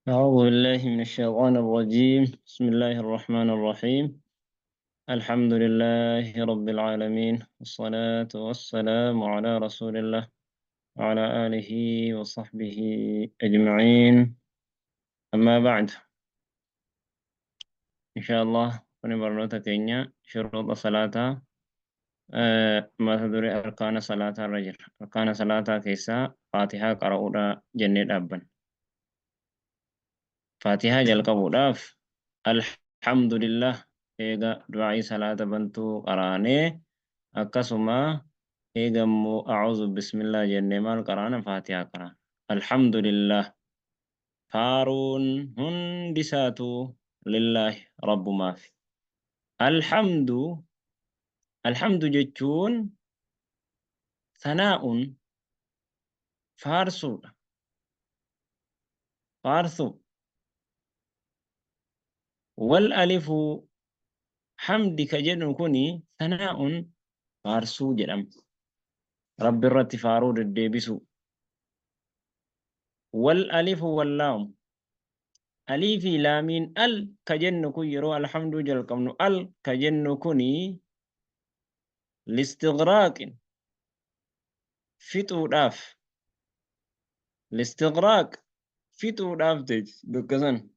أعوذ بالله من الشيطان الرجيم. بسم الله الرحمن الرحيم. الحمد لله رب العالمين، والصلاة والسلام على رسول الله وعلى آله وصحبه أجمعين. أما بعد، إن شاء الله ونبرنوتا كينيا شروط صلاة ما تدري أركان صلاة الرجل أركان صلاة كيسا فاتحة قرؤودا جنة أبن فاتحة جل قبوداف الحمد لله إيغا دعاء صلاة بنتو قراني أكسما إيغا مو أعوذ بسم الله جنة مال قرانا فاتحة قران. الحمد لله فارون هندساتو لله رب ما في. الحمد الحمد جتون ثناء فارسو فارسو والألف حمدك جن كوني ثناء فارسو جرم رب الرت فارود الديبسو. والألف واللام أليف لامين ال كجن كيرو الحمد جل كمن ال كجن كوني لاستغراق فتو داف لاستغراق فتو داف تيج دكزن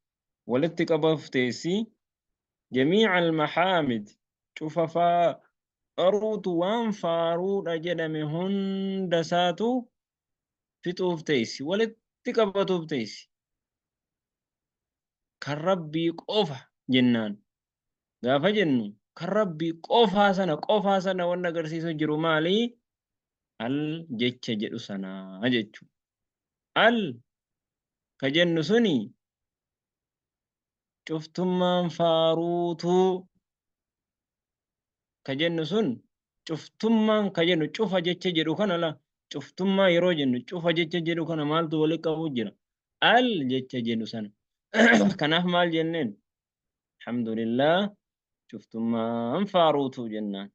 ولتك تيسي جميع المحامد شوففا أروت وان فارود أجدمهن دساتو فتوف تيسي ولتك أبطوف تيسي كربي قوفا جنان غافا جنو كربي قوفا سنة قوفا سنة وانا قرسيسو جرمالي ال جتش جدو سنة جتشو ال كجن سني شفتمان فاروتو كجن سن شفتمان كجن شوفا جتش جدو كان لا شفتما يرو جن شوفا جتش جدو كان مالتو ولك أبو جرا ال جتش جدو سنة كناف مال جنين الحمد لله شفتمان فاروتو جنان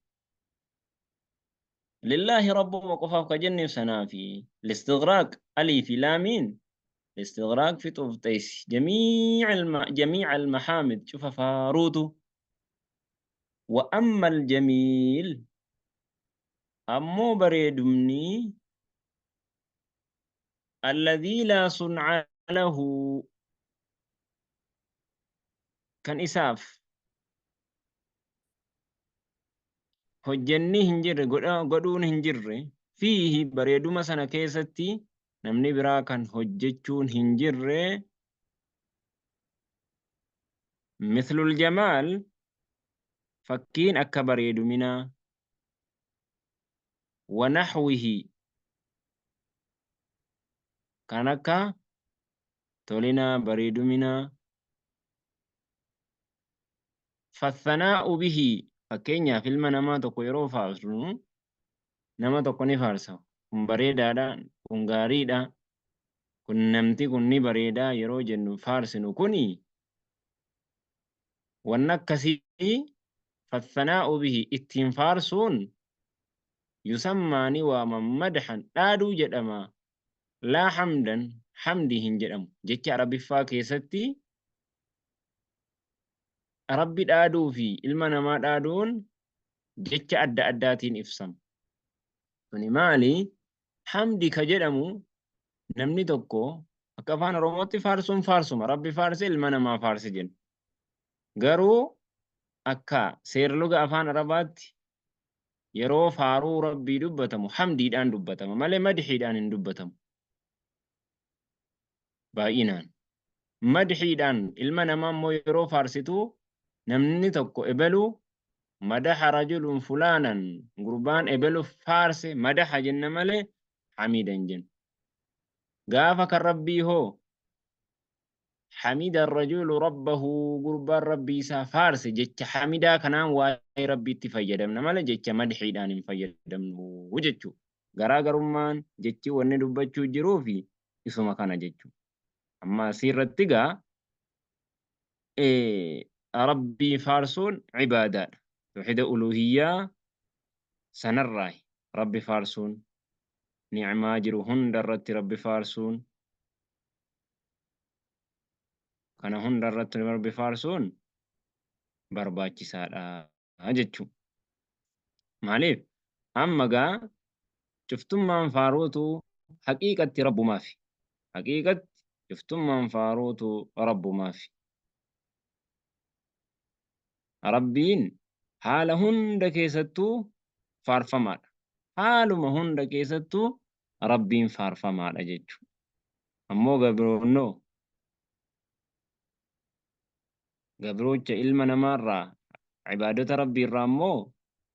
لله رب وقفاف كجن سنا في الاستغراق ألي في لامين الاستغراق في طوفتيس جميع المحامد شوف فاروتو. وأما الجميل أمو بريدمني الذي لا صنع له كان إساف هجني هنجر قدون هنجر فيه بريدو مثلا كيستي نمني برا كان هجتشون هنجر مثل الجمال فكين أكبر يدمنا ونحوه كانك تولنا بريدمنا فالثناء به فكينيا في المنما تقويرو فارسو نما تقوني فارسو كن بريدا كن غاريدا كن نمتي كن بريدا يرو جنو فارسنو كوني ونكسي فالثناء به اتين فارسون يسمى ومن مدحا دادو جدما لا حمدا حمده جدم جتش عربي فاكيستي ربي دادو في إلما ما دادون جتش أدى أداتين إفسم وني مالي حمدي كجدمو نمني توكو أكفان روموتي فارسون فارسوم ربي فارس إلما ما فارس جن غرو أكا سير لغة أفان ربات يرو فارو ربي دبتمو حمدي دان دبتمو مالي مدحي دان دبتمو باينان مدحي دان إلما ما مو يرو فارستو نمني توكو إبلو مدح رجل فلانا قربان إبلو فارس مدح جن مالي حميدا جن قافك الربي هو حمد الرجل ربه قربان ربي سافارس جتش حمدا كنام واي ربي تفيدمنا مالي جتش مدحي دان فيدمنا وجتشو غرا غرمان جتش وني دبچو جروفي اسما كان جتشو أما سيرتغا إيه ربي فارسون عبادات توحيد ألوهية سنراي ربي فارسون نعما جروهن درت ربي فارسون Kana hunda irratti Rabbi faarsuun barbaachisaadha jechuudha. Maaliif? Amma gaa cuftummaan faaruutu haqiiqatti Rabbumaafi. Haqiiqatti cuftummaan faaruutu Rabbumaafi. Rabbiin haala hunda keessattuu faarfamaadha. Haaluma hunda keessattuu Rabbiin faarfamaadha jechuudha. Ammoo gabroonnoo gabroocha ilma namaarraa ibaadota Rabbii irraa immoo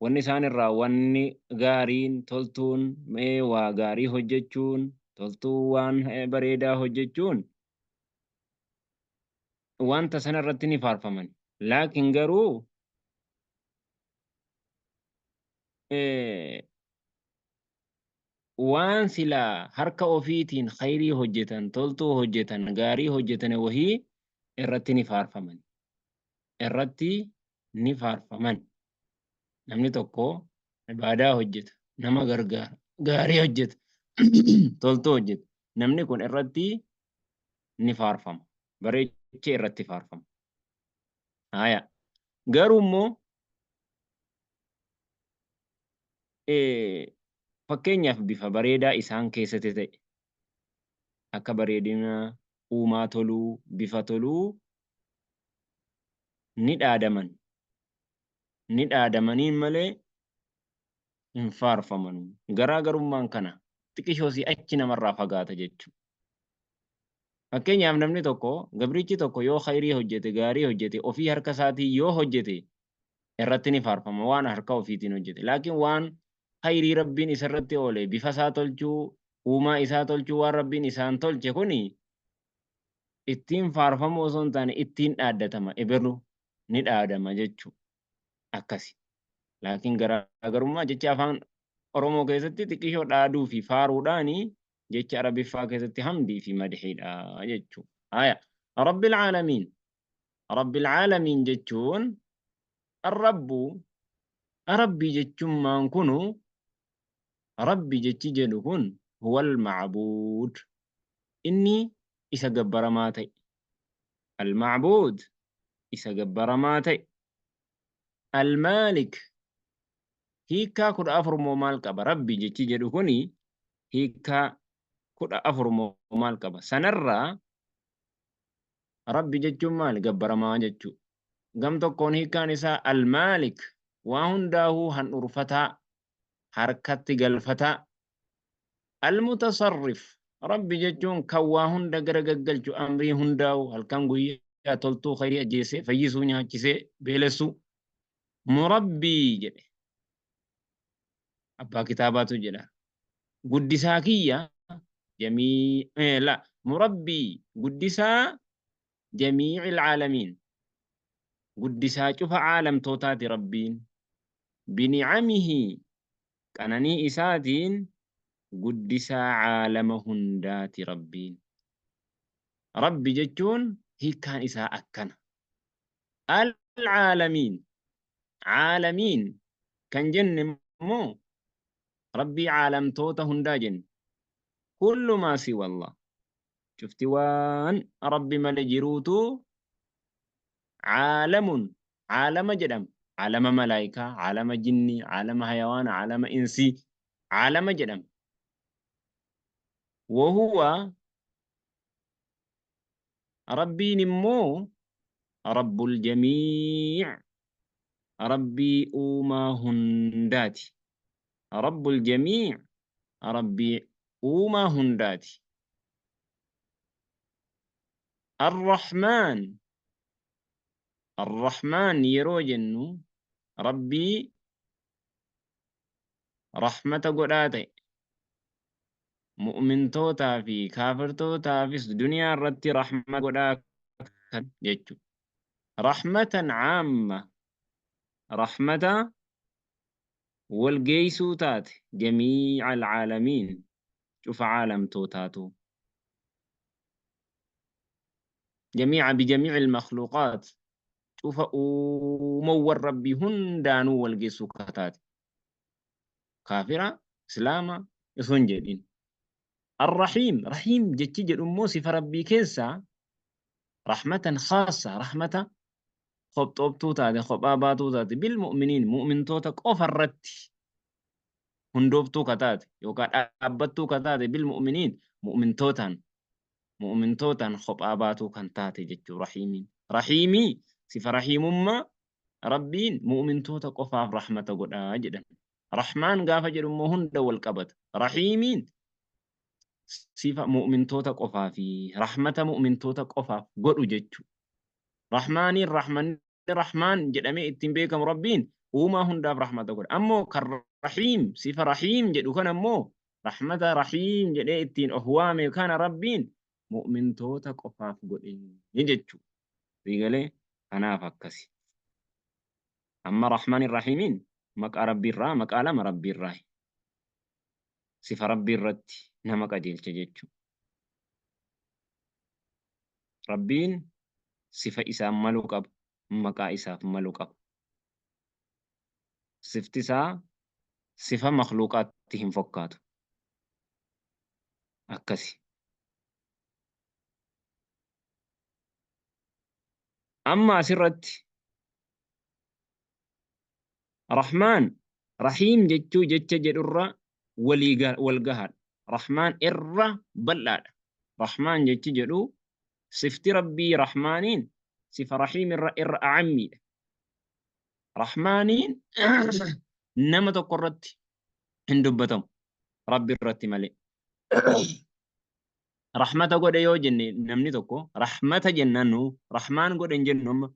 wanni isaan irraa wanni gaariin toltuun mee waa gaarii hojjechuun toltuu waan bareedaa hojjechuun wanta sana irratti ni faarfaman. Laakiin garuu waan silaa harka ofiitiin khayrii hojjetan, toltuu hojjetan, gaarii hojjetan wahii irratti ni faarfaman. Irratti ni faarfaman. Namni tokko ibaadaa hojjeta, nama gargaara, gaarii hojjeta, toltuu hojjeta. Namni kun irratti ni faarfama. Bareechee irratti faarfama. Haya. Garuu immoo fakkeenyaaf bifa bareedaa isaan keessatti ta'e akka bareedina uumaa toluu, bifa toluu ni dhaadaman. Ni dhaadamaniin malee hin faarfamanu. Garaagarummaan kana xiqishoo si achi namarraa fagaata jechuudha. Fakkeenyaaf namni tokko gabrichi tokko yoo khayrii hojjete gaarii hojjete ofii harka isaatiin yoo hojjete irratti ni faarfama waan harka ofiitiin hojjete. Laakiin waan khayrii Rabbiin isarratti oole bifa isaa tolchuu uumaa isaa tolchuu waan Rabbiin isaan tolche kuni ittiin faarfamuu osoo hin taane ittiin dhaaddatama ebelu ni dhaadama jechuudha. Akkasi. Laakiin garaagarummaa jecha afaan Oromoo keessatti xiqqishoo dhaaduu fi faaruudhaani jecha Arabiffaa keessatti hamdii fi madhiidha jechuudha. Haya. Rabbil caalamiin. Rabbil caalamiin jechuun Rabbu Rabbi jechummaan kunu Rabbi jechi jedhu kun huwal macbuud. Inni isa gabbaramaa ta'e. Al-macbuud isa gabbaramaa ta'e. Al-Maalik hiikkaa 14 moo maal qaba? Rabbi jechi jedhu kuni hiikkaa 14 moo maal qaba? Sanarraa Rabbi jechuun maali? Gabbaramaa jechuu. Gam tokkoon hiikkaan isaa Al-Maalik waa hundaahuu handhurfataa, harkatti galfataa. Al-Mutasarrif Rabbi jechuun kan waa hunda gara gaggalchu amrii hundaa'u halkan guyyaa toltuu khayrii ajjeesee fayyisuu nyaachisee beelessuu. Murabbii jedhe. Abbaa kitaabaatu jedha. Guddisaa kiyya jamii la murabbii guddisaa jamiicil caalamiin guddisaa cufa caalamtootaati Rabbiin binicamihi qananii isaatiin guddisaa caalama hundaati Rabbiin. Rabbi jechuun hiikkaan isaa akkana. Al-caalamiin caalamiin kan jenne immoo Rabbii caalamtoota hundaa jenne. Kullu maa siwa Allah. Cufti waan Rabbi malee jiruutu caalamun caalama jedhama. Caalama malaayikaa, caalama jinnii, caalama hayawaana, caalama insii, caalama jedhama. Wahuwa Rabbiin immoo Rabbul jamiic Rabbii uumaa hundaati. Rabbul jamiic Rabbii uumaa hundaati. Arrahmaan Arrahmaan yeroo jennu Rabbii rahmata godhaa ta'e mu'mintootaa fi kaafirtootaafis duniyaa irratti rahmata godhaa kan jechuudha. Rahmatan caamma rahmata wal geeysuu taate jamiica alcaalamiin cufa caalamtootaatu jamiica bijamiici almakhluuqaat cufa uumawwan Rabbii hundaanuu wal geessuu ka taate. Kaafira, Islaama osoo hin jedhin. Ar-Rahiim, Rahiim jechi jedhu immoo sifa Rabbii keessaa Rahmatan khaassa, rahmata kophooftuu taate, kophaa baatuu taate, bilmu'miniin, mu'mintoota qofa irratti hundooftuu ka taate yookaan dhaabbattuu ka taate, bilmu'miniin, mu'mintootaan, mu'mintootaan kophaa baatuu kan taate jechuu. Rahiimiin, rahiimii, sifa rahiimummaa Rabbiin mu'mintoota qofaaf rahmata godhaa jedhan. Rahmaan gaafa jedhu immoo hunda wal qabata. Rahiimiin sifa mu'mintoota qofaa fi rahmata mu'mintoota qofaaf godhu jechuu. Rahmaaniin, rahmanni rahmaan jedhamee ittiin beekamu Rabbiin uumaa hundaaf rahmata godha. Ammoo kan rahiim, sifa rahiim jedhu kana immoo, rahmata rahiim jedhee ittiin of waame kana Rabbiin mu'mintoota qofaaf godhe jechuu. Siigalee? Kanaaf akkasi. Amma rahmaaniin rahiimiin maqaa Rabbii irraa, maqaa lama Rabbii irraa, sifa Rabbii irratti nama qajeelcha jechuudha. Rabbiin sifa isaan malu qaba, maqaa isaaf malu qaba. Sifti isaa sifa makhluuqaatti hin fokkaatu. Akkasi. Amma asirratti Rahmaan Rahiim jechuu jecha jedhurra walii wal gahaadha. Rahmaan irra bal'aadha. Rahmaan jechi jedhu, sifti Rabbii Rahmaaniin sifa Rahiim irra acammiidha. Rahmaaniin nama tokko irratti hin dubbatamu, Rabbi irratti malee. Rahmata godhe yoo jenne, namni tokko rahmata jennaan, nu Rahmaan godhe hin jennu. Amma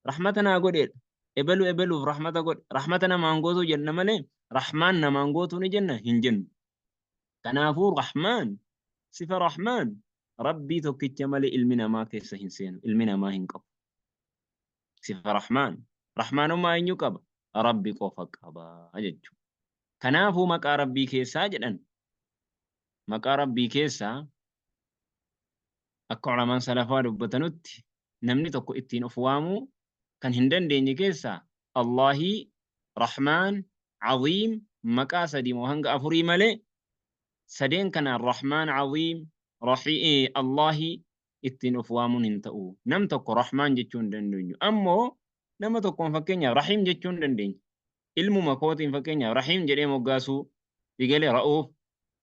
rahmata naa godheedha. Ebelu ebeluuf rahmata godhe, rahmata namaan gootuu jenna malee Rahmaan namaan gootuu ni jenna hin jennu. Kanaafuu Rahmaan, sifa Rahmaan Rabbii tokkicha malee ilmi namaa keessa hin seenu, ilmi namaa hin qabu. Sifa Rahmaan, Rahmaanummaa eenyu qaba? Rabbi qofa qaba jechuudha. Kanaafuu maqaa Rabbii keessaa jedhan, maqaa Rabbii keessaa akka ulamaan salafaa dubbatanutti namni tokko ittiin of waamuu kan hin dandeenye keessaa Allaahii, Rahmaan, Aziim, maqaa sadii moo hanga afurii malee, sadeen kanaan Rahmaan, Aziim, Allaahii ittiin of waamuun hin ta'u. Nam tokko Rahmaan jechuu hin dandeenyu. Ammoo nama tokkoon fakkeenyaaf Rahiim jechuu hin dandeenya. Ilmuma kootiin fakkeenyaaf Rahiim jedhee moggaasuu, digalee Ra'uuf,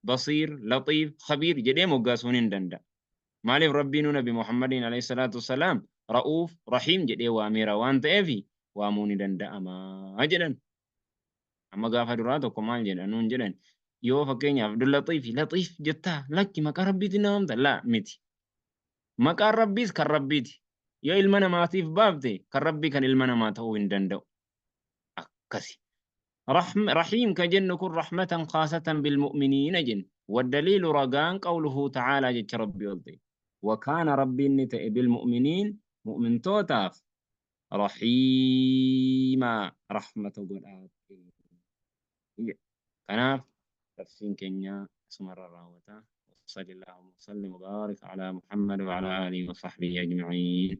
Basiir, Laxiif, Khabiir jedhee moggaasuun hin danda'a. Maaliif? Rabbiinuu Nabi Muhammadiin alayhi salaatu wassalaam Ra'uuf, Rahiim jedhee waameera waan ta'eef waamuu ni danda'ama jedhan. Amma gaafa duraa tokko maal jedha nuun jedhan, yoo fakkeenyaaf Abdul Laxiif, Laxiif jettaa, lakki, maqaa Rabbiitiin na waamta laa miti. Maqaan Rabbiis kan Rabbiiti. Yoo ilma namaatiif baafte kan Rabbii kan ilma namaa ta'uu hin danda'u. Akkasi. Rahiim ka jennu kun rahmatan khaasatan bilmu'miniina jenna. Waddaliilu, ragaan, qawluhu ta'aalaa, jecha Rabbii ol ta'e. Wakaana, Rabbiin ni ta'e, bilmu'miniin, mu'mintootaaf, rahiima, rahmata godhaa ta'e. Kanaaf tafsiin keenya asumarra raawwata. وصلى اللهم وسلم وبارك على محمد وعلى آله وصحبه أجمعين.